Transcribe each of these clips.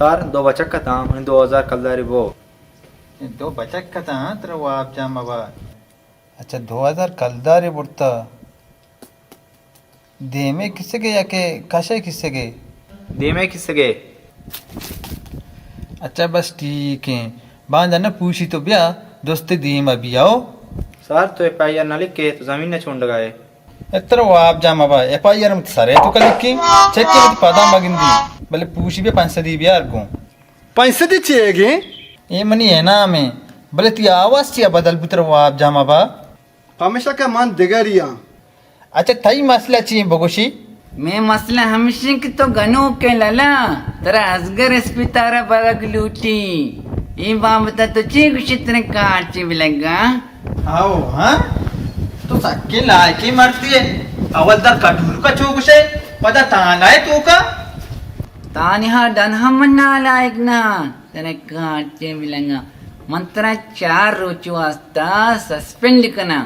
سر، دو بچک اتاں، منی دو ہزار کلدارے بو۔ دو بچک اتاں، ترا واب جاہ مبا۔ اچھا، دو ہزار کلدارے برتا۔ دیمے کسگے یا کہ کشے کسگے؟ دیمے کسگے۔ اچھا، بس ٹھیک ایں۔ باندا نہ پوشی تو بیا، دوست دیما بیا او۔ سر، تو ایف آئی آر نہ لکھے، تو زمین نہ چونڈگا ئے۔ اتر واب جاہ مبا، ایف آئی آر مت سرے تو کلکی، چیک کے مت پدا مگندی، بلے پوشی بیا پنچ سدی بیار گوں۔ پنچ سدی چی ئے گے؟ اے منی انعام ایں، بلے تی آواز چیا بدل بوتر واب جاہ مبا۔ پمیشا کہ من دگری آں۔ اچھا، تئی مسئلہ چی ایں بگوشی؟ مئے مسئلہ ہمیش ایں کہ تو گنوک ئے لالا، ترا ازگر اسپتال ءَ برگ لوٹی۔ اے بابت ءَ تو چی گوشی ترا کارچے بلگا؟ ہاو، ہاں؟ تو سکیں لائکیں مردے ئے۔ اول در کٹورکا چو گوشے، پدا تانائے توکا۔ تانہا ڈن ہم من نالائک نہ آں۔ ترا کارچے بلگا۔ من ترا چار روچ واسطہ سسپینڈ کناں۔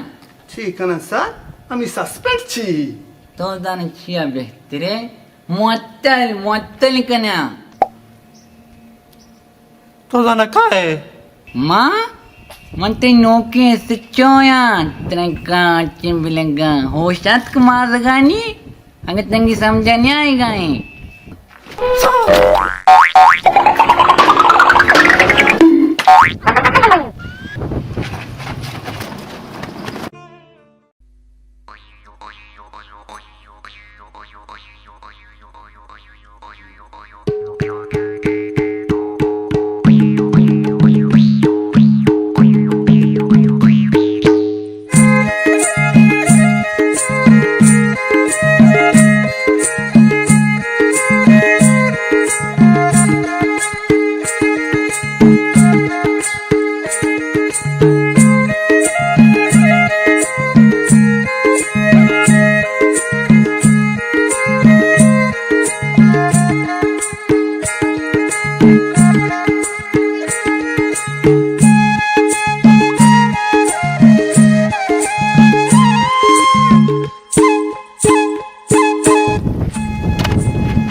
چی کنن سر؟ ہمے سسپینڈ چی؟ تو زانئے چیا بہترے؟ معطل، معطل کناں۔ تو زانئے کائے؟ ما؟ من تئی نوکیں ایس ایچ او آں، ترا کارچیں بلگا۔ ہوش اتک مازگانی؟ اگہ تنگی سمجھا نیائیگا ایں۔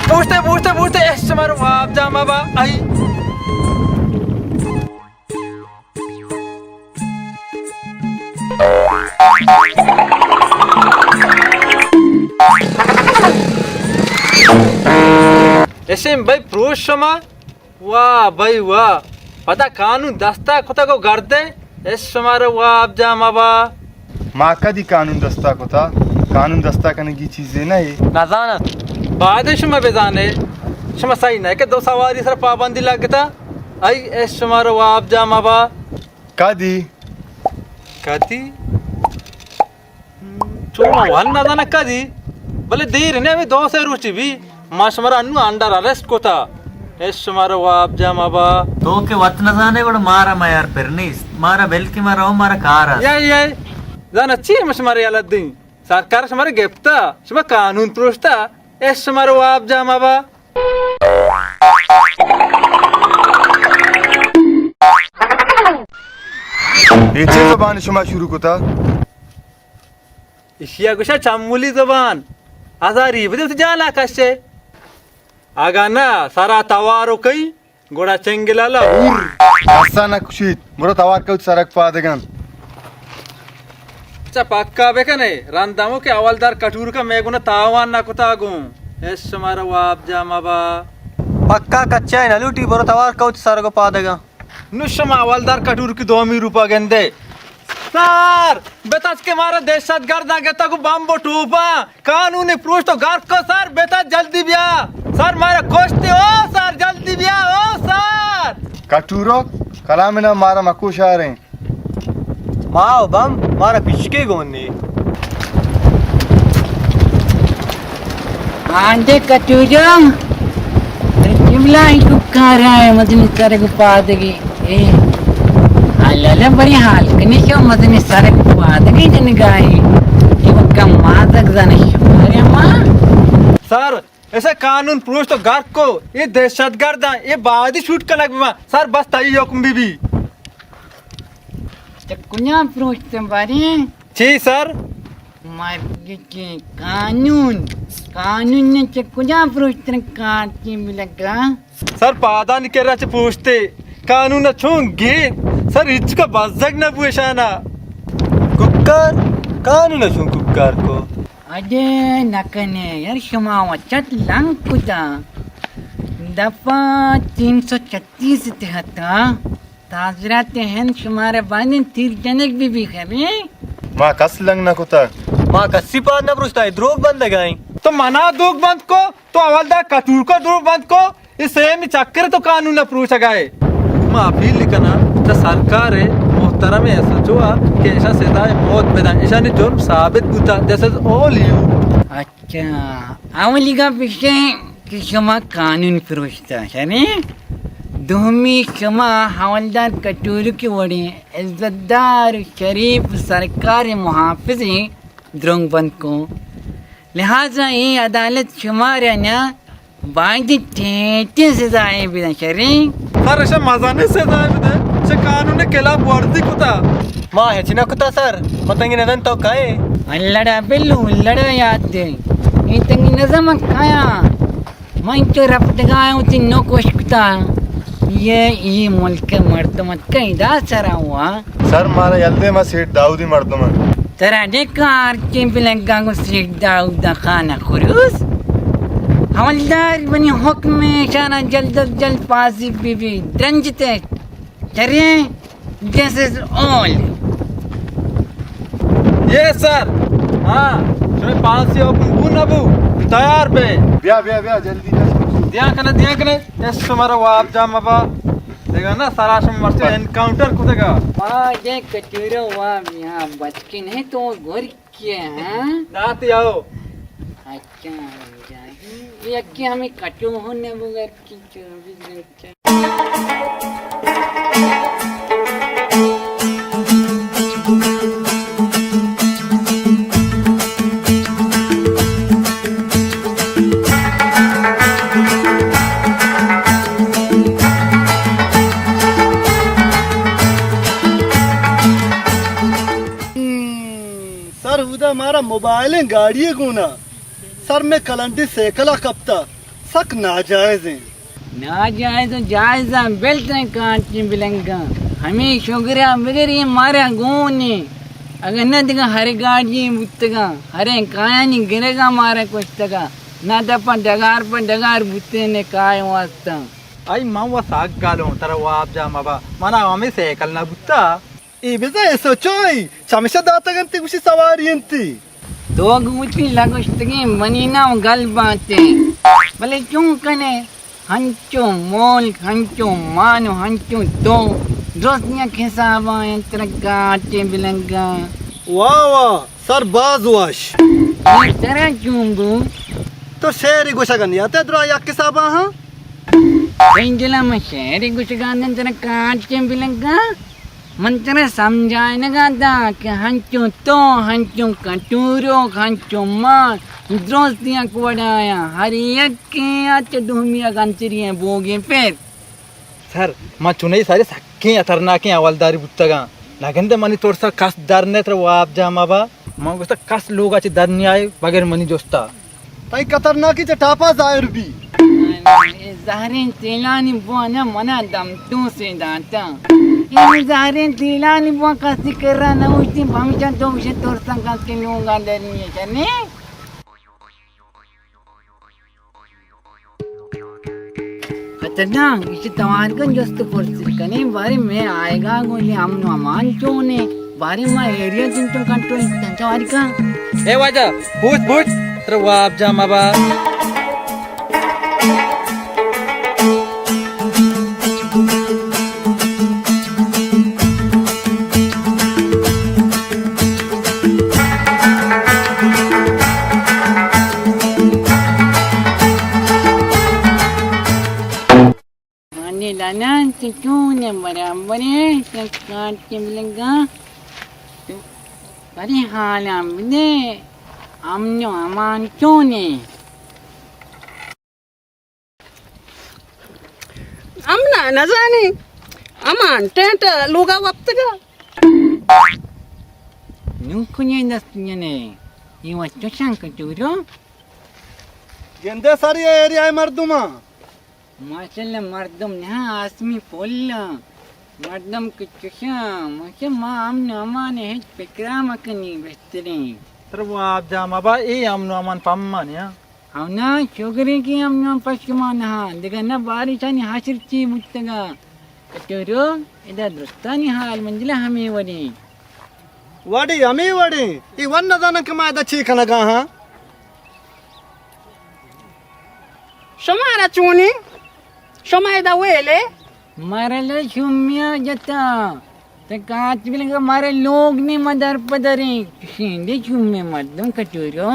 بوشتے، بوشتے، بوشتے، اش مارو واب جام با، آئی۔ اشیں بھائی پروش شما۔ واہ بھائی واہ، پدا قانون دستا کتگ و گردے، اش شمارا واب جاہ مبا۔ ما کدی قانون دستا کتا؟ قانون دستا کنگی چیزے نہ اے۔ نزانت۔ باید شما بزانے، شما صحیح نہ کہ دو سواری سر پابندی لگتا، ای اش شمارا واب جاہ مبا۔ کدی؟ کدی؟ چو ما وان نزاناں کدی، بلے دیر نہ، ہمے دو سے روچی بی، ما شمارا انو انڈر اریسٹ کتا۔ اش شمارا واب جاہ مبا۔ تو کہ وت نزانے گڑا مارا میار پر نیست۔ مارا بل کہ ما رو، مارا کار است۔ یا، یا۔ زانا چی ما شمارا یلہ دیں؟ سرکار شمارا گپتا، شما قانون پروشتا، اش شمارا واب جاہ مبا۔ اے چے زبان شما شروع کتا؟ اشیا گوشا چمولی زبان۔ ہزاری بدے وتی جانا کشے۔ اگا نہ سرا توار و کئی، گڑا چنگلالا ہور۔ کسا نہ کشیت، برو توار کو وتی سرگ پادگان۔ چہ پکا بکنے، رند ہمو کہ اولدار کٹورکا مئے گونا تاوان نہ کتا گوں۔ اش شمارا واب جاہ مبا۔ پکا کچا نہ لوٹی، برو توار کو وتی سرگ پادگان۔ نو شما اولدار کٹورکی دومی روپا گندے۔ سر، بتاچ کہ مارا دہشت گرداں گتا گو بمب و ٹوپاں۔ قانون پروشت و گرک کو سر، بتا جلدی بیا۔ سر مارا کشتے، او سر جلدی بیا، او سر۔ کٹورو، کلام نہ مارا مکو شاریں۔ ما و بم مارا پچکے گون نے۔ آنجے کٹورو، جملہ ہی کارا ہے، مدنی سرگ پادگی۔ اے، حالا بڑی حال کنی شو مزنی سرک پادگی جنگائی۔ کہ وہ کم مازگ زن شمارے ما۔ سر، اسے قانون پروشت و گرک کو، یہ دہشت گرداں، یہ بعدی شوٹ کنگ بی ما۔ سر، بس تئی حکم بی بی۔ چہ کجا پروشتیں باریں؟ چی سر؟ مردی کہ قانون، قانون نے چہ کجا پروشتن کارچی بلگا؟ سر، پادانی کرا چہ پوشتے، قانون چون گے؟ سر، ہچ کا بزگ نہ بوشانا۔ کوکار، قانون چون کوکار کو؟ اجے نکنے یار، شما وچت لنگ کتا۔ دفعہ تین سو چھتیس تحت تعزیرات ہند شمارا بایدیں تیر جنگ بہ بی خبی۔ ما کس لنگ نہ کتگ۔ ما کسی پاد نہ پروشتا، اے دروگ بندگ ایں۔ تو منا دروگ بند کو، تو حوالدار کٹورکا دروگ بند کو، اے سیمی چکر تو قانون پروشگا ئے۔ ما اپیل کناں چہ سرکار محترم ایس ایچ او ءَ کہ ایشاں سزائے موت بدن، ایشانی جرم ثابت بوتا۔ This is all you۔ اچھا، اولی گپ ایش ایں کہ شما قانون پروشتا، شریں؟ دومی، شما حوالدار کٹورکی وڑیں عزت دار، شریف، سرکار محافظیں دروگ بند کو۔ لہذا اے عدالت شمارا نہ باید ٹیٹیں سزائے بدن، شریں؟ سر، ایشاں مزنیں سزائے بدے، چہ قانون خلاف ورزی کتا۔ ما ہچ نہ کتا سر، ما تنگی نزان تو کئے۔ الڑا بلو، الڑا یاد دے۔ اے تنگی نزان من کیا؟ من چو رپتگا وتی نوک وش کتا۔ یہ، یہ ملک مردم ات کئی دا سرا ہوا۔ سر، مارا یل دے، ما سیٹھ داؤدی مردم آں۔ ترا دے کارچیں بلگا گوں سیٹھ داؤدا خانہ خروس۔ حوالدار منی حکم ایں، ایشانا جلد از جلد پھاسی بہ بی، درنجتے۔ چریں، this is all۔ یہ سر، ہاں، شمئے پھاسی حکم بو نہ بو، تیار بے۔ بیا، بیا، بیا، جلدی بیا۔ دیا کنے، دیا کنے، اس شمارا واب جا مبا۔ دیکھا نا، سرا شما مرچی انکاؤنٹر کتگا۔ واہ، یہ کچورو واب یہاں بچ کے نہیں تو گھر کیا، ہاں؟ داتی آؤ۔ اچھا، یہ کہ ہمیں کٹو ہونے بغیر کی چوبیس گھنٹے۔ سر، اودا مارا موبائلیں گاڑی گونا۔ سر، میں کلنڈی سائیکل ءَ کپتا، سک ناجائز ایں۔ ناجائز و جائز آں، بلتیں کانچیں بلنگاں۔ ہمے شگراں بگر اے مارا گون ایں۔ اگاں نہ دگہ ہر گاڑی بوتگاں، ہریں کایانی گرگاں مارا کشتگاں۔ نہ دپاں ڈگار پہ ڈگار بوتیں نے کائے واسطہ۔ آئی من و سک گلوں، ترا واب جا مبا۔ منا ہمے سائیکل نہ بوتا۔ اے بزاں ایس ایچ او ایں، چمیشا داتگ انت، گوشی سواری انت۔ تو گوں وتی لگوشتگیں منی نام گل بانتے، بلے چون کنے؟ ہنچو ملک، ہنچو مان و ہنچو تو، درست یک حساباں انت ترا کاٹے بلنگاں۔ واہ واہ، سر باز وش۔ اے ترا چون بو؟ تو شعرے گوشگ ءَ نیاتے درا یک حساباں ہاں؟ تئی دل ءَ من شعرے گوشگ ءَ نہ ترا کاٹے بلنگاں۔ من ترا سمجھائینگ ءَ داں کہ ہنچو تو، ہنچو کٹوروک، ہنچو ما، درست یک وڑایاں، ہر یکے ءَ چہ دومی ءَ گنتری ءَ بوگیں پت۔ سر، ما چنئی ساری سکیں خطرناکیں حوالداری بوتگاں۔ نگندے منی ترس ءَ کس در نیت، ترا واب جا مبا۔ من گوشتا کس لوگ ءَ چہ در نیائے بغیر منی جستا۔ تئی خطرناکی چہ ٹاپا ظاہر بی۔ اے زہریں تیلانی بوا نہ منا دم توسے داتا۔ اے زہریں تیلانی بوا کسی کرا نہ اوشتی، پمیشا تو گوشے ترساں کس کہ لوگا در نیشنے۔ خطرناک، ایشی توار کن جست و پرس کنیں، بارے میں آئیگا گوں یہ امن و امان چونے، بارے ما ایریا چنچو کنٹرول کن، توار کن۔ اے واجہ، بوت بوت، ترا واب جا مبا۔ آنی لالان چہ چون ءَ برابر ءَ، چکان چہ بلگاں، بری حالاں بدے، امن و امان چون ءَ؟ امنا نزانی، امان ٹینٹ لوگا وپتگا۔ نوں کجیں دست جنے؟ اے وت چشاں کٹورو؟ گندے سر، اے ایریا ءِ مردماں۔ ماشاءاللہ، مردم نہ، آسمی پل۔ مردم کہ چشاں، ماشاء ما امن و امان ءِ ہچ فکرا مکنی، بہتریں۔ ترا واب جاہ مبا، اے امن و امان پما نیا۔ او نا، شگریں کہ امن و امان پشکما نہ، دگہ نہ بارشانی حشر چی بوتگا۔ کٹورو، ادا درستانی حال منزلہ ہمے وڑیں۔ وڑیں، ہمے وڑیں۔ اے ون نزاناں کہ ما ادا چی کنگا ہاں۔ شمارا چونیں؟ شما ادا ویلے؟ مارا لو شومیا جتا۔ تے کاچ بلگا مارا لوگ نے ما در پدریں۔ شیندے شومے مردم کٹورو۔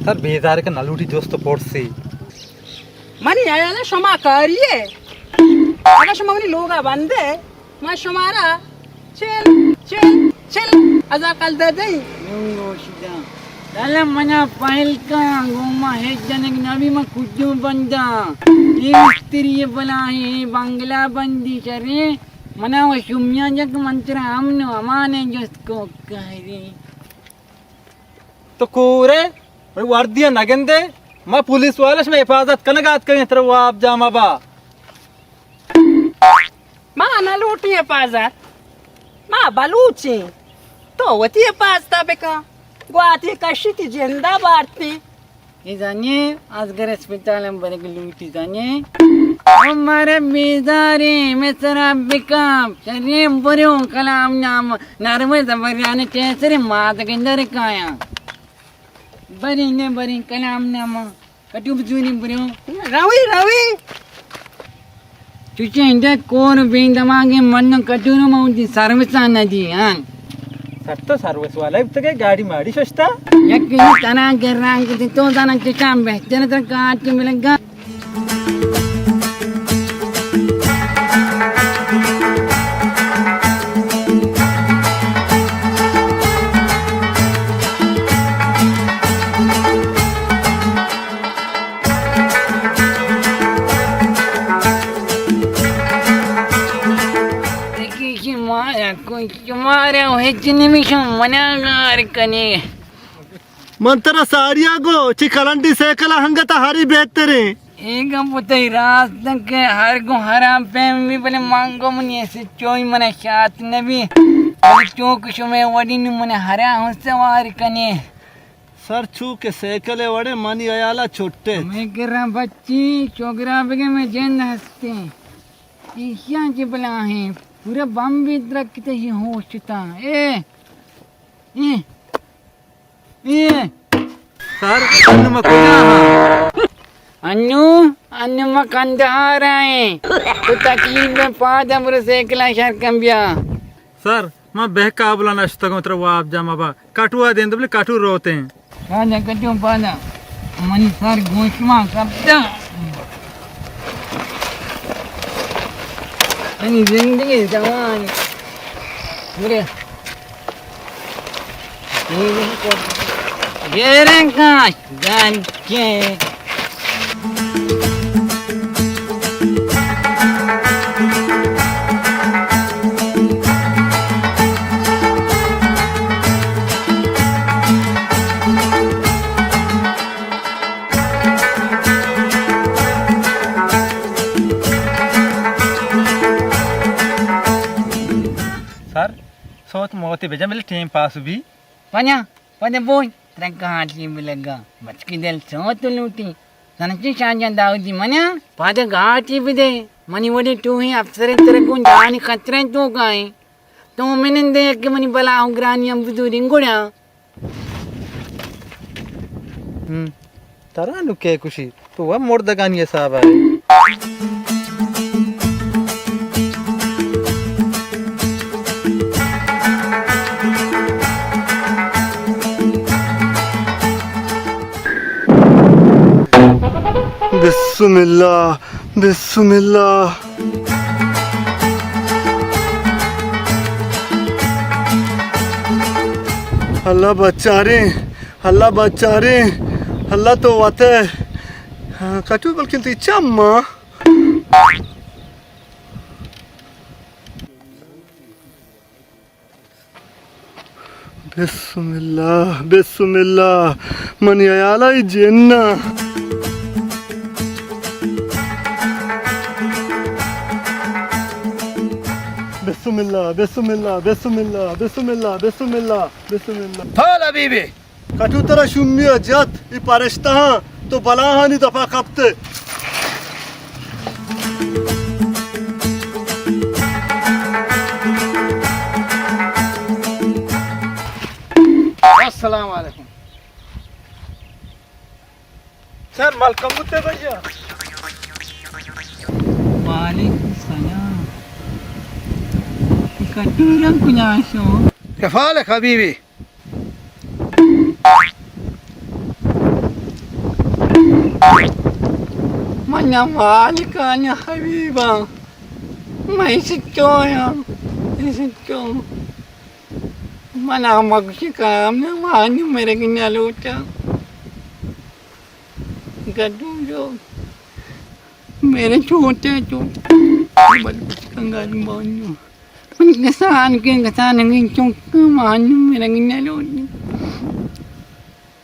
سر بیزار کہ نلوٹی دوست پورسی۔ منی ہیال ءَ شما کاری ئے۔ اگاں شما منی لوگ ءَ بندے، من شمارا چل، چل، چل ہزار کلدار دئیں۔ نوں گوش داں۔ دل منا پہل کن، گوں ما ہچ جنگ نبی، من کجو بنداں۔ اے مستری بلاہیں، اے بنگلہ بندی شریں، منا و شمیاں جک من ترا امن و امان جست کو کہریں۔ تو کورے، منی وردی ءَ نہ گندے، ما پولیس والا شمئے حفاظت کنگ ءَ اتکگیں، ترا واب جاہ مبا۔ ما نہ لوٹیں حفاظت، ما بلوچیں، تو وتی حفاظت ءَ بکن، گواتی کشی تی جند ءَ بارتیں۔ اے زانے، ازگر اسپتال ءَ برگ لوٹی زانے۔ او مارا بیزاریں، مئے سرا بکن، شریں برو کلام نامہ، نروے زبریان ٹیسر مات گندر کایاں۔ بریں نہ بریں کلام نامہ۔ کٹو بزونی برو۔ روی، روی۔ چوچے انڈے کور بین دماغے من کٹو نو مونتی سروسان ندی، ہاں۔ سر تو سروس والا ابتگے گاڑی ماڑی ششتا۔ یک تنا گران کتی تو زانا چشان بہتر تر کاٹ ملگا۔ دگہ شمارا کوئی شمارا ہچ نمیشن منا گار کنے۔ من ترا ساریا گو، چی کلنڈی سائیکل ءَ ہنگت ءَ ہری بہتریں۔ اے گپ تئی راست کہ ہر گوں ہرا پیم بی، بلے من گوں منی ایس ایچ او ای منا شات نبی۔ بلے چو کہ شمے وڑی نو منا ہرا ہوں سوار کنے۔ سر چو کہ سائیکل ءِ وڑے منی ہیال ءَ چھٹت۔ ہمے گراں بچی چوگرا بگے میں جند ہستیں۔ ایشیاں چی بلاہیں پورا بمبی درکتے ہی ہوش تا۔ اے، اے۔ اے۔ سر، انو ما کجا ہاں؟ انو، انو ما کندہار آئیں۔ تو تکلیف میں پاد ہم رو سائیکل شر کن بیا۔ سر، ما بہ کابل نشتگوں ترا واب جاہ مبا۔ کٹوا دیں تو بلے کٹو روتیں۔ پادا کٹو پادا۔ منی سر گوشما کپتا۔ منی زندگی زمان۔ برے۔ گیرن کاش دن کے۔ سر، سوت موتی بجن بلے ٹیم پاس بی۔ پنجا، پنجا بوئی، ترا گاٹی بلگا۔ بچکی دل سوت لوٹی۔ سنچی شاہ جان داودی منیا۔ پاد گاٹی بدے۔ منی وڑی ٹوہیں افسر ترا گون جانی خطرہ تو گائیں۔ تو منندے کہ منی بلا ہوں گرانی ہم بزوریں گڑا۔ ہم، ترا نو کئے کشی؟ تو و مردگانی حساب ءَ ئے۔ بسم اللہ، بسم اللہ۔ اللہ بچاریں، اللہ بچاریں، اللہ تو وت ئے۔ ہاں، کٹو بلکن تئی چم ءَ۔ بسم اللہ، بسم اللہ، منی ہیال ءَ اے جن ءَ۔ بسم اللہ، بسم اللہ، بسم اللہ، بسم اللہ، بسم اللہ، بسم اللہ۔ پال حبیبی۔ کٹو ترا شومی ءَ جت، اے پرشتہاں تو بلاہانی دپا کپت۔ السلام علیکم۔ سر، ملکم بوتے بھیا۔ وعلیکم السلام۔ کٹورم کجا شو؟ کفال حبیبی۔ من مالکان حبیبا، من سچویا، سچو۔ من مگشی کام نہ، مانی مرگ نہ لوٹا۔ گڈو جو میرے چھوٹے چھوٹے بچ کنگال بانو۔ من کسان کے کسان کے چونکہ مانو میرا گنہ لوٹی۔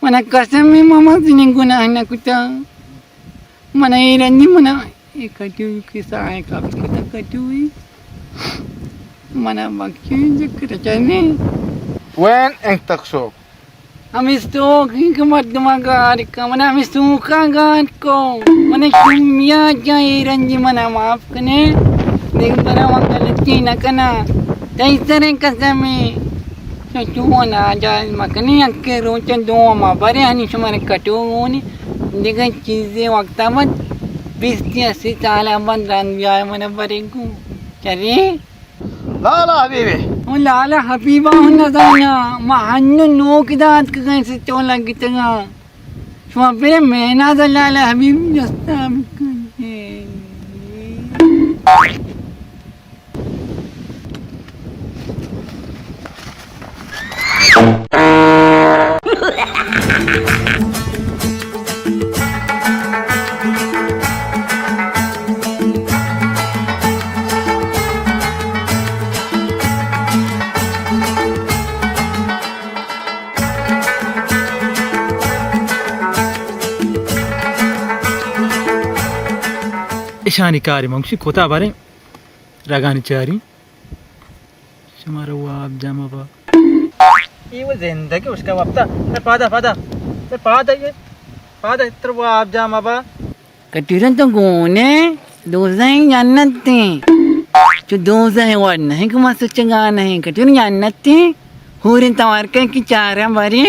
من قسم ہے ماما سنے گناہ نہ کتا۔ من اے رنجی من اے کٹو کے سائے کپ کتا کٹو۔ من بخشی ذکر چنے۔ وین انت تک سوک۔ ہمے سوک انت کہ مردماں گار کن، من ہمے سوکاں گار کو، من شمیا جاں اے رنج منا معاف کنے، دگہ برا من غلطی نہ کناں، تئی سریں قسم ہے، تو چون ناجائز مکنے، یکے روچ دو ما برے ہنی شمارے کٹو گونی، دگہ چیزے وقتا بند، بیست یا سی سالا بند رند بیائے من برے گو، چرے؟ لالا حبیبے۔ او لالا حبیبا ہوں نزاناں، ما ہنو نوک دات کہ کہیں سے چو لگتگاں۔ شما برے مہناز لالا حبیب جستا بکن۔ اشانی کاری منگوشی کتا بریں رگانی چاری۔ شمارا واب جمع با۔ اے وہ زندگی اس کا وقتا۔ اے پادا، پادا۔ اے پادا، اے پادا، تر واب جمع با۔ کٹورن تو گونے، دوزہ ہیں جنت ہیں۔ تو دوزہ ہے ور نہیں کہ ما سچگا نہیں۔ کٹورن جنت ہیں۔ ہورن توار کن کہ چارم بری۔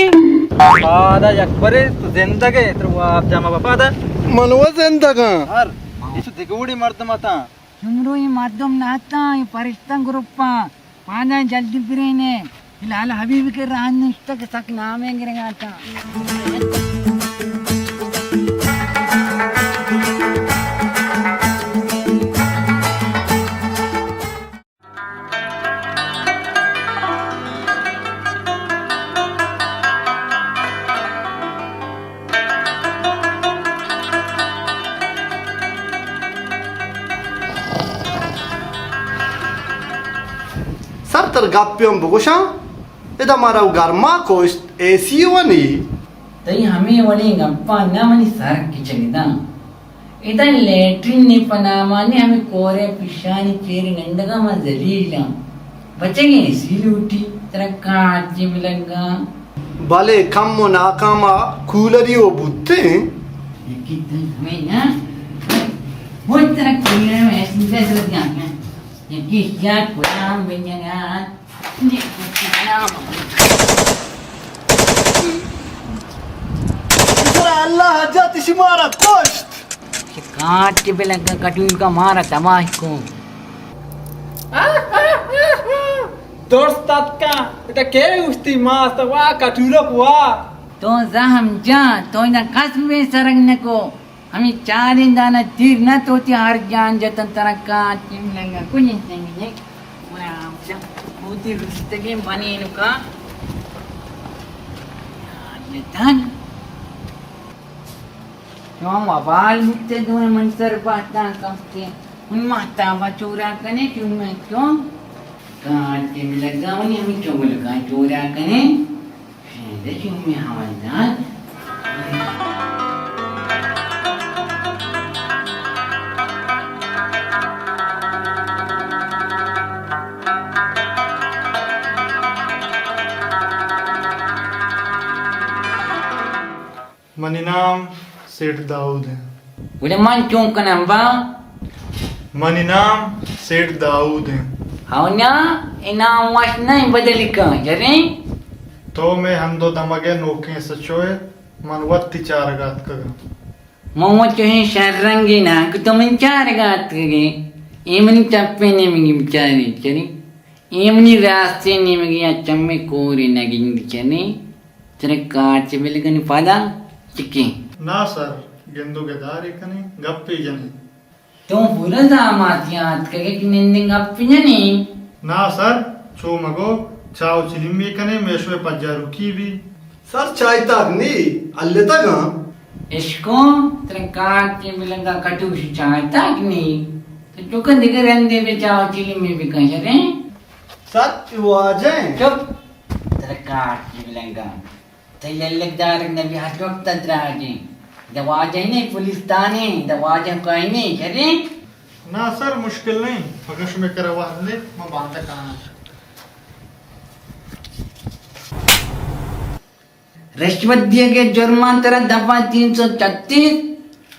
پادا یک برے تو زندگ ہے، تر واب جمع با پادا۔ من وہ زندگاں۔ ہر، اس دگوڑی مردم اتاں۔ شمروئی مردم نہ اتاں، اے پرشتہ گروپاں۔ پادا جلدی برین ئے۔ لالا حبیب کے راہ نشتہ کہ سک نامے گرگا اتاں۔ سر تر گپے ہم بگوشاں، ادا مارا گرما کشت، اے سی و نی۔ تئی ہمے وڑیں گپاں نہ منی سر کچگ داں۔ ادا لیٹرین نے پہ نامانی ہمے کورے پشانی چیر نندگا من ذلیل آں۔ بچگیں اے سی لوٹی، ترا کاچی بلگا۔ بلے کم و ناکام ء کولری و بوتیں۔ یکی تئی ہمے نا؟ وہ ترا کولر میں اے سی دے دو دیاں۔ یکی شیا کلام بنگا۔ اللہ جت شمارا کشت۔ کاٹ کے بلنگا کٹون کا مارا تباہ کو۔ درست اتکا، اتا کے اوشتی ماست وا کٹورک وا۔ تو زہم جان، تو ادا کس بے سرگ نکو۔ ہمے چاریں دانہ تیر نہ تو وتی ہر جان جتن ترا کاچ لنگا کجیں سنگے۔ گڑا ہمدا وتی رستگیں بنینکا جتن۔ چون وبال بوتے دون من سر باتاں کپتے۔ من مہتابا چورا کنے چون میں چون۔ کاچ لگا منی ہمے چگل کا چورا کنے۔ چومی ہمنجان۔ منی نام سیٹھ داؤد انت۔ گڑا من چون کناں با؟ منی نام سیٹھ داؤد انت۔ ہو نا، اے نام وش نہ انت، بدل کن، شریں؟ تو مئے ہند و دمگ ء نوکیں ایس ایچ او ئے، من وت تئی چارگ ء اتکگاں۔ من وت چوشیں شررنگے نہ کہ تو منی چارگ ء اتکگ ئے۔ اے منی چپیں نیمگی بچارے، شریں؟ اے منی راستیں نیمگی ء چمے کورے نہ گندی، شریں؟ ترا کارچ بلگنی پدا چکیں؟ نا سر، گند و گدارے کنیں، گپے جنیں۔ تو پورا زاماتیاں اتکگے کہ نندیں گپ جنیں؟ نا سر، چو مگو، چاہ و چلیمے کنیں، مئے شمئے پجاروکی بی۔ سر، چاہ تاک نی، التگاں۔ اشکو، ترا کارچ بلگا کٹوشی چاہ تاک نی۔ تو چکن دگہ رندے بے چاہ و چلیمے بکن، شریں؟ سر، اے واجہ انت۔ چپ! ترا کارچ بلگا۔ تئی للک دارگ نبی، ہر وقت دراجیں۔ دا واجہ نے پولیس تانے، دا واجہ کائنے، شریں؟ نا سر، مشکل نہیں، اگر شمے کرا وہد نے، ما باندا کانا۔ رشوت دیگ ء جرمان ترا دفعہ تین سو چھتیس،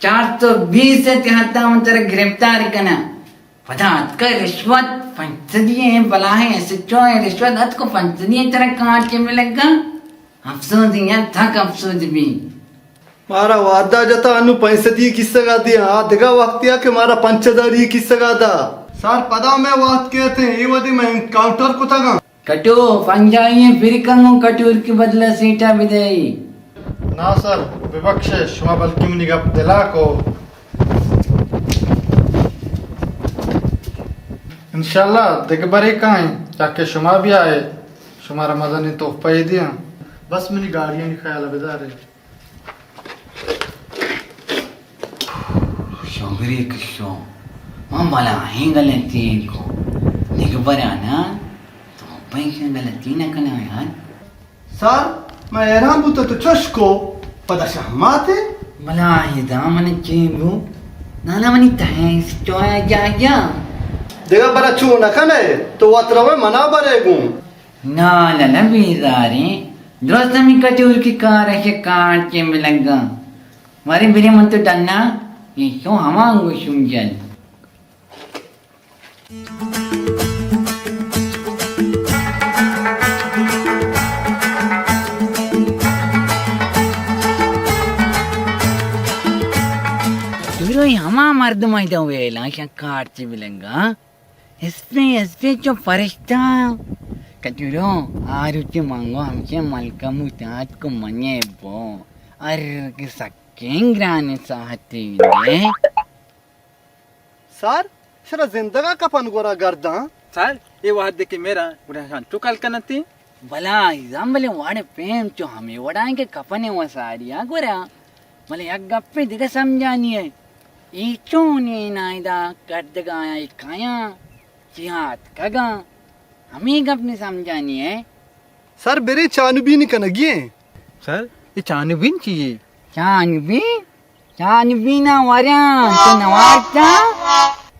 چار سو بیس ء تحت ء من ترا گرفتار کناں۔ پدا اتکا رشوت پنچ سدی ء، بلاہیں ایس ایچ او ء رشوت اتکو پنچ سدی ء ترا کارچ بلگا۔ افسوز یار، تک افسوز بی۔ مارا وعدہ جتا انو پنچ سدی کسگا دیا، آ دگہ وقتیا کہ مارا پنچ ہزاری کسگا دا۔ سر، پدا میں وقت کہتے ہیں، یہ ودی میں انکاؤنٹر کتگاں۔ کٹو، پنجائی ء پرکن گوں کٹورکی بدل ء سیٹا بدئے۔ نا سر، ببخشے، شما بلکیں منی گپ دلا کو۔ انشاءاللہ دگہ برے کائیں، تاکہ شما بیائے، شمارا مزنیں تحفہ یے دیاں۔ بس منی گاڑیانی خیال بدارے۔ شگرے کشو، من بلاہیں غلطی کو۔ دگہ برا نا، تو پنچ غلطی نہ کنا یار۔ سر، من حیران بوتاں تو چش کو، پدا شہمات ئے؟ بلاہیں دامن چین بو، نانا منی تہنس چویا جاگیا۔ دگہ برا چو نہ کنے، تو وت روے منا برے گوں۔ نا للا بیزاریں، درست ہمیں کٹورکی کار ء کارچیں بلگاں۔ مارے برے من تو ڈنا، یہ شو ہما گوشم جل۔ دوروئی ہما مردم ء دو ویلاں شاں کارچیں بلگاں۔ اسپیں، اسپیں چو فرشتہ۔ کچورو، آ روچے منگو ہمشے ملکمو تاتکو منی بو۔ ار کہ سکیں گرانیں ساہتے نے۔ سر، شرا زندگا کپن گورا گرداں۔ سر، اے وہدے کہ میرا گڑا شان تو کل کنتی۔ بلا ایزان بلے واڑے پیم چو ہمیں وڑائیں کہ کپنے و ساریا گورا۔ بلے یک گپے دگہ سمجھانی ہے۔ اے چونیں نائدہ کردگایاں، اے کایاں، چیا اتکگاں؟ ہمے گپ نی سمجھانی ہے۔ سر، برے چانبین کنگی ہیں۔ سر، اے چانبین چی ہے؟ چانبین؟ چانبینا وریاں، تو نوارتا؟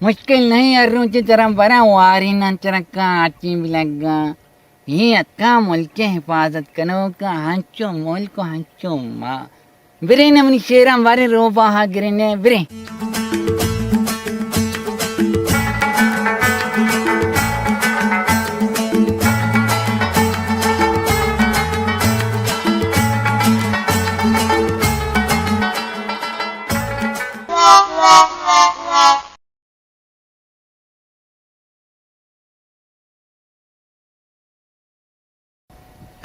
مشکل نہیں، ہر روچے ترا براں واریناں، ترا کارچیں بلگاں۔ اے اتکا ملک ء حفاظت کنوکا ہنچو ملک و ہنچو ما۔ برے نہ منی شیراں، باریں روباہا گرے نہ، برے۔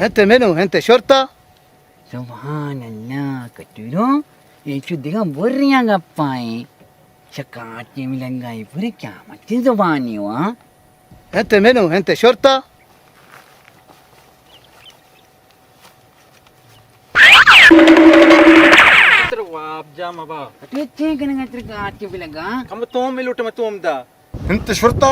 انت منو، انت شرطا؟ سبحان اللہ، کٹورو، اے چو دگہ بریاں گپائیں۔ شکارچیں ملنگا اے پورے قیامتی زبانی وا۔ انت منو، انت شرطا؟ تر واب جا مبا۔ تو چے کنگا تر کارچیں بلگا؟ کم توم لوٹ، مہ توم دا۔ انت شرطا؟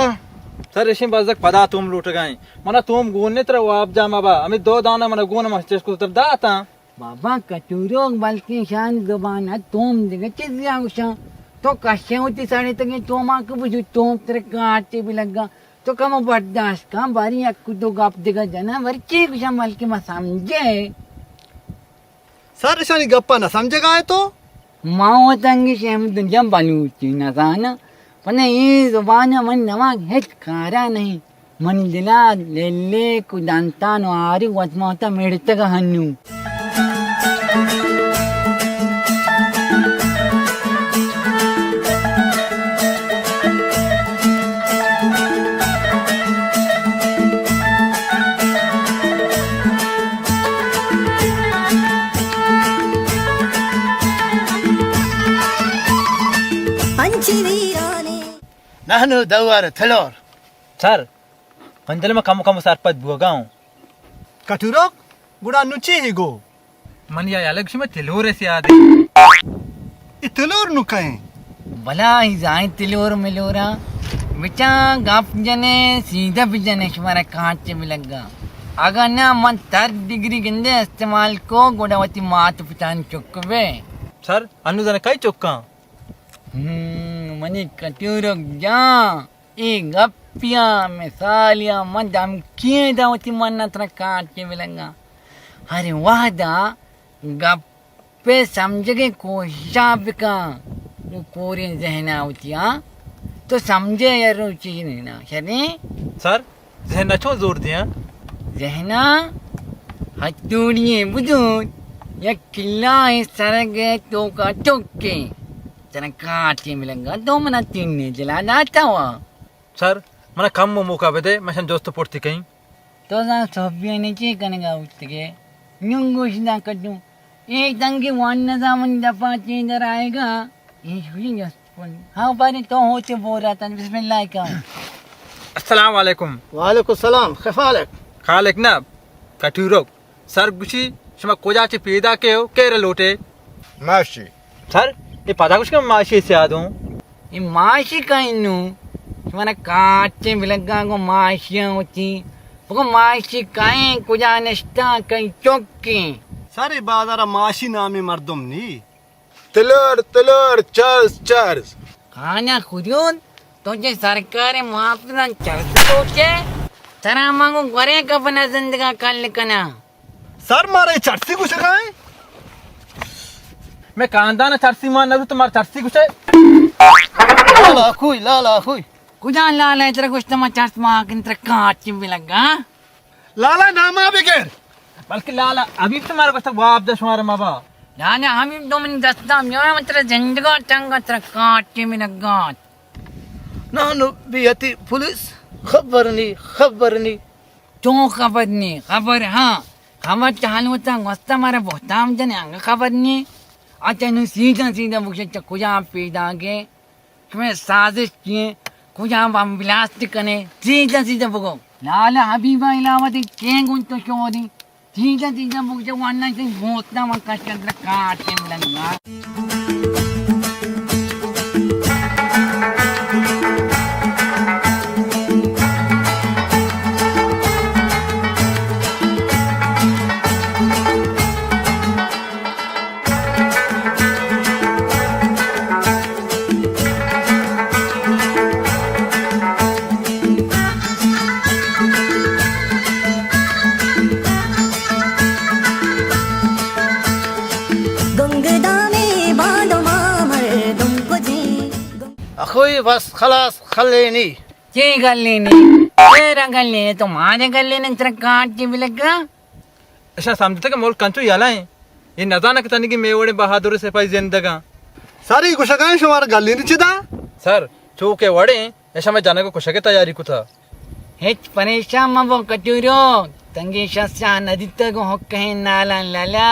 سر، اشیں بزگ پدا توم لوٹگا ایں۔ منا توم گون نے، ترا واب جا مبا۔ ہمیں دو دانا منا گون، من چش کو تر داتاں۔ بابا کٹوروک، بلکیں شان زبان ء توم دگہ چیزے ء گوشاں۔ تو کشے وتی ساڑے تگیں توماں کہ بجو توم ترے کاٹے بہ لگا۔ تو کمو برداشت کن، باری یک دو گپ دگہ جناں، باری چی گوشاں، بلکیں ما سمجھے۔ سر، اشانی گپا نہ سمجھگا ئے تو؟ ما وت انگش احمد جان بلوچی نزاناں، پدا اے زبان ء من نواں ہچ کارا نہیں۔ منی دلا لیلیک و دنتان و آری وت ما وتا مڑتگ ہنو۔ نحن دوار تلور۔ سر، من دل ما کم کم سرپد بوگا ہوں۔ کٹورک، گڑا نو چی ہی گو؟ من یا الگ شما تلور سے یاد۔ ای تلور نو کہیں؟ بلا ہی زائیں تلور ملورا۔ بچا گپ جنے، سیدھا بجنے، شمارا کانچ ملگا۔ اگا نہ من تر ڈگری گندے استعمال کو، گڑا وتی مات پتان چک بے۔ سر، انو زن کئی چکاں؟ ہم، منی کٹورک جان، اے گپیاں، مثالیاں، من دمکیاں دا وتی من ترا کانچے بلنگاں۔ ہر وہدا گپے سمجھگے کوششاں بکن۔ او کوریں ذہنا وتی، ہاں؟ تو سمجھے یا روچی نہیں نا، شریں؟ سر، ذہن ء چون زور دیاں؟ ذہن ء ہتوڑی ء بزور، یک کلاہیں سرگ ء توکا ٹکے، ترا کاٹے ملنگا، تو منا تینے دلا داتا وا۔ سر، منا کم و موقع بدے، من شن جست پرتی کئیں۔ تو زان صحبیانی چی کنگا بوتگے؟ نون گوش داں کٹوں۔ اے تنگی وان نزامن دپا چی در آئے گا؟ اے شوی جست پن۔ ہاں، بارے تو ہوتے بورا تن، بسم اللہ کا۔ السلام علیکم۔ وعلیکم السلام، خفالک۔ خالق نہ، کٹورک۔ سر گوشی، شما کجا چہ پیدا کئے ہو، کئے را لوٹے؟ ماشی۔ سر، اے پدا گوش کہ ماشی سیاد ہوں۔ اے ماشی کئیں نو؟ شمارا کاٹیں بلگاں گوں ماشیاں ہوتی۔ بگو ماشی کئیں، کجا نشتاں، کئیں چکیں؟ سر، اے بازارا ماشی نامی مردم نی۔ تلور، تلور، چرس، چرس۔ خانہ خدود، تو چہ سرکار محافظاں چرس لوٹے؟ ترا من گوں گورے کپنا زندگا کل کناں۔ سر، مارا اے چرسی گوشگا ایں؟ میں خاندان چرسی مان نہ تو مارا چرسی گوشے؟ لالا خوی، لالا خوی۔ کجا لالا ترا گوشتا ما چرس ما کن ترا کاچی بلگا؟ لالا ناما بگر۔ بلکہ لالا حبیب تو مارا گوشتا واب دا شمارا مبا۔ لالا حبیب تو من دستا میاں من ترا زندگا ٹنگا ترا کاچی بلگا۔ نہ نو بیتی پولیس خبر نی، خبر نی۔ چون خبر نی؟ خبر ہاں۔ خبر چہ ہلوتاں گوستا مارا بہتام جنے انگا خبر نی۔ اچھا نو سیدھا سیدھا بگشے چہ کجا پیداگے؟ شمئے سازش چی ایں؟ کجا بم بلاسٹ کنے؟ سیدھا سیدھا بگو۔ لالا حبیبا علاوہ دے کیں گون تو شوری؟ سیدھا سیدھا بگشے ورنہ سے بوتنا من کشن ترا کاٹیں بلنگا۔ گنگ دامے باندما مردم کجیں۔ اخوی بس خلاص خلینی۔ چے گلینی؟ چیرا گلینی؟ تو مارے گلینی ترا کاٹی بلگا؟ اشاں سمجھتگ کہ ملک انچو یلہ ایں۔ اے نزاناں کہ تنیگیں مئے وڑیں بہادر سپاہی زندگاں۔ سر، اے گوشگاں شمارا گلینی چدا؟ سر، چو کہ وڑیں، اشاں مئے جنگ ءُ کشگ ءِ تیاری کتا۔ ہچ پریشان مبو کٹورو، تنگیں شساں ندیتگ ءُ حقیں نالاں لالا۔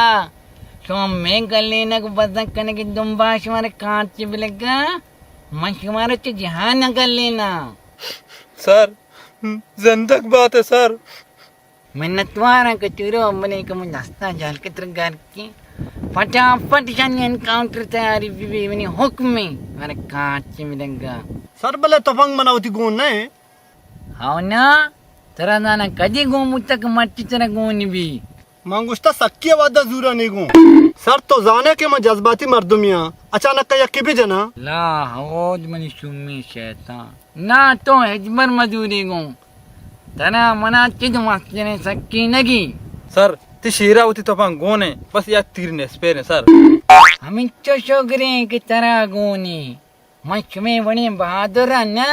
شما مئے گلینگ ءُ بزگ کنگ ءِ دمبا شمارا کانچ بلگا، من شمارا چہ جہان ءَ گلیناں۔ سر، زندگ بات ئے سر۔ منتواراں کچورو، بلے کہ من دستاں جہل کتر گرکیں۔ پٹاپٹ شانی انکاؤنٹر تیاری بی بی، منی حکم ایں، مارا کانچ ملنگا۔ سر بلے تفنگ منا وتی گون نہ ایں۔ ہاو نا، ترا زاناں کدی گون بوتگ کہ مرچی ترا گون بی؟ من گوشتہ سکی ء وھد ء زورانی گون۔ سر تو زانے کہ من جذباتی مردمی آں، اچانک ء یکے بہ جناں۔ لا حول منی شومیں شیطان۔ نا تو ہچبر مزوری گون۔ ترا منا چد مستریں سکی نگی۔ سر، تئی شیرا وتی تپاں گون ایں، بس یک تیر نیسپیریں سر۔ ہمینچو شگریں کہ ترا گونی۔ من شمے وڑیں بہادر ء نہ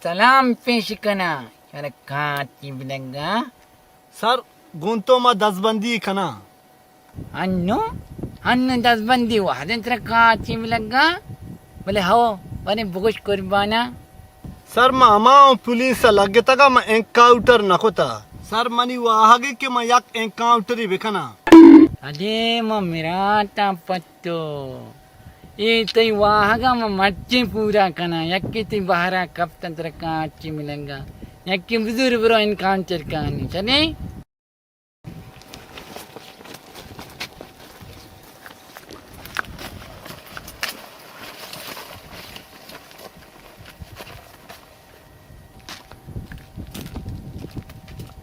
سلام پیش کناں، شر کاچی بلگا۔ سر، گوں تو ما دزبندی کناں۔ انو، انو دزبندی وہدیں ترا کاچی بلگا، بلے ہو، بلے بگوش قربانا۔ سر، ما ہما اوں پولیس ء لگتگا، ما انکاؤنٹر نہ کتا۔ سر، منی واہگی کہ ما یک انکاؤنٹری بکناں۔ اجے ما مراتاں پتو۔ اے تئی واہگاں من مرچی پورا کناں۔ یکے تئی بہرا کپت انت ترا کاچی ملنگا، یکے بزور برو انکاؤنٹر کانی۔ چلیں؟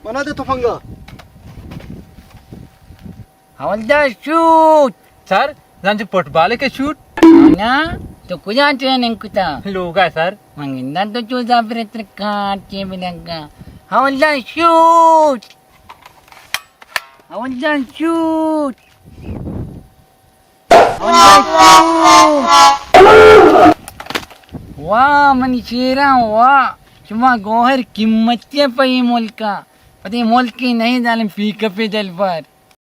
منا دے تفنگا۔ حوالدار شوٹ۔ سر، زانچو فٹبال کے شوٹ۔ نا، تو کجا ٹریننگ کتا؟ لوگا سر۔ من گندان تو چو زابر تر کار چے بلگا۔ حوالدار شوٹ۔ حوالدار شوٹ۔ حوالدار شوٹ۔ واہ منی شیراں واہ۔ شما گوہر قیمتی پہ اے ملکا۔ پدے ملکی نہیں ظالم پی کپے دلبر۔